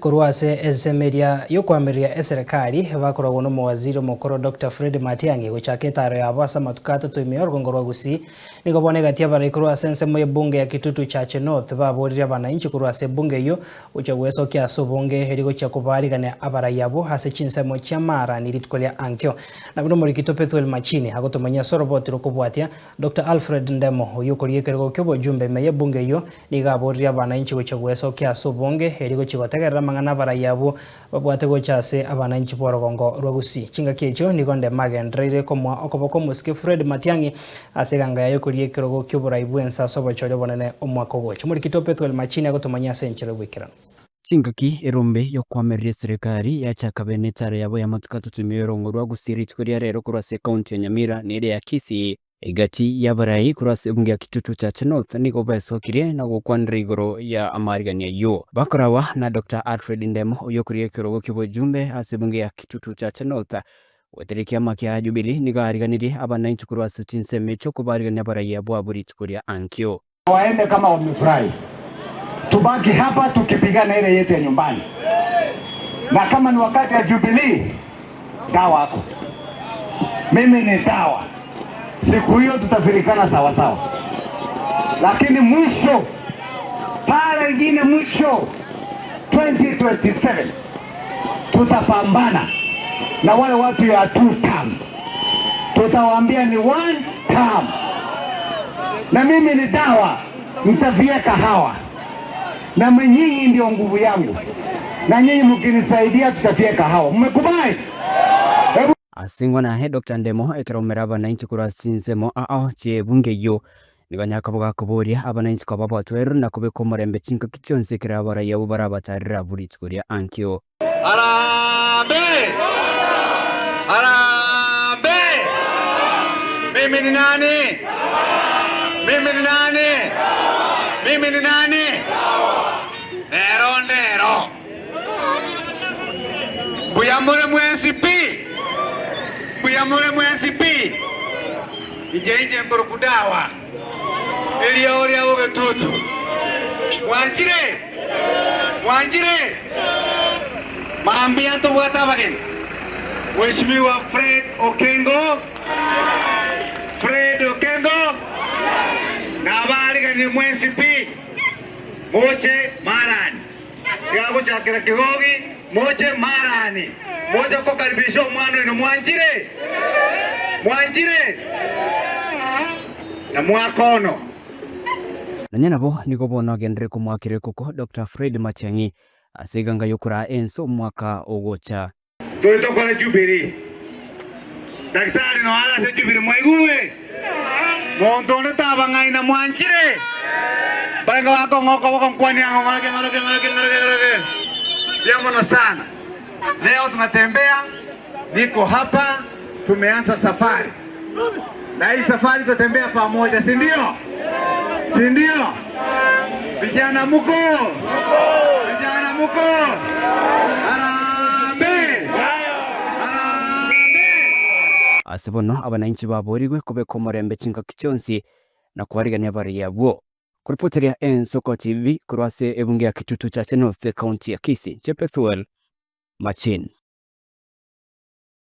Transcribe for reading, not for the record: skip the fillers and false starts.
Korwa ase ensemo eria y'okoamereria eserekari, bakoragwa n'omowaziri omokoro Doctor Fred Matiang'i gochaka etaaro yabo ase amatuko atato ime y'orogongo rwa Gusii, nigo bono egati abarai korwa ase ensemo y'ebunge ya Kitutu Chache North baboririe abanainchi korwa ase ebunge eyio gochia gwesokia ase obonge eri gochia kobaarigania abarai abwo ase chinsemo chi'amaarani rituko ria ankio. Na buna omorikito Pethuel Machini agotomanyia ase oroboti rokobwatia, Doctor Alfred Ndemo oyio okoria ekerogo ki'obojumbe ime y'ebunge eyio Nigo aboririe abanainchi gochia gwesokia ase obonge, erio gochia gotegerera amang'ana abarai abwo babwate gocha ase abanainchi b'orogongo rwa Gusii. Chingaki echio nigo Ndemo agendereire komoa okoboko omosike Fred Matiang'i ase eganga yaye okoria ekerogo ki'oborai bw'ense ase obochori obonene omwaka ogocha. Omorikito Pethuel Machini agotomanyia ase enchera y'oboikeranu. Chingaki erombe y'okoamereria eserekari yachaka bene etara yabo y'amatuko atato ime y'orongo rwa Gusii rituko ria rero korwa ase ekaunti ya Nyamira na ere ya Kisii. Egati y'abarai korwa ase ebunge ya Kitutu Chache North nigo besokirie na gokwanera igoro ya amaarigani ayio. Bakoragwa na Doctor Alfred Ndemo oyio okoria ekerogo ki'obojumbe ase ebunge ya Kitutu Chache North goetera ekiama kia Jubilee nigo aariganirie abanainchi korwa ase chinsemo echio kobaarigania abarai abwo abwo rituko ria ankio. Waende kama wamefurahi, tubaki hapa tukipigana ile yetu ya nyumbani, na kama ni wakati ya Jubilee, dawa ako mimi ni dawa. Siku hiyo tutafirikana sawa sawa, lakini mwisho pale ingine mwisho 2027 tutapambana na wale watu ya two term, tutawaambia ni one term, na mimi ni dawa, mtavieka hawa na nyinyi ndio nguvu yangu, na nyinyi mkinisaidia tutavieka hawa. Mmekubali? Ase ing'ana aye Doctor Ndemo ekero omera abanainchi korwa ase chinsemo ao chi'ebunge eyio, nigo anyare gakoboria abanainchi koba abatweru na kobeka omorembe chingaki chionsi ekero abarai abwo barabatarere abwo rituko ria ankio. Harambee! Harambee! Mimi ni nani? Mimi ni nani? Mimi ni nani? Nero ndero. Mbuya more mwensi pi? Mbuya more mwensi pi? Inche inche nkorokwa Dawa, eriogo ria bogetutu. Mwanchire? Mwanchire? Mambia ntobwate abageni. Mheshimiwa Fred Okengo, Fred Okengo, nabaariganirie mwensi pi, moche marani. Tiga gochakera kegogi, moche marani, moche kokaribisha omwana oino. Mwanchire? Mwanchire? Na mwaka ono. Nonya nabo nigo bono agenderere komoakera ekoko Doctor Fred Matiang'i ase eganga y'okoraa ense omwaka ogocha. Ntore tokore Jubilee. Daktari noyo are ase Jubilee mwaigure? Monto onde tabang'aina mwanchire? Barenge bakong'a okoboko nkwanie ang'o ng'oroke ng'oroke ng'oroke ng'oroke ng'oroke. Mbuya mono sana. Leo tunatembea, niko hapa, tumeanza safari. Na hii safari tutatembea pamoja, si ndio? Si ndio? Vijana muko? Vijana muko? Harambee! Harambee! Ase bono abanainchi baboorigwe kobeka omorembe chingaki chionsi na koarigania abarai abwo. Koripoteria Ensoko TV korwa ase ebunge ya Kitutu Chache North, Ekaunti ya Kisii, Inche Pethuel Machin.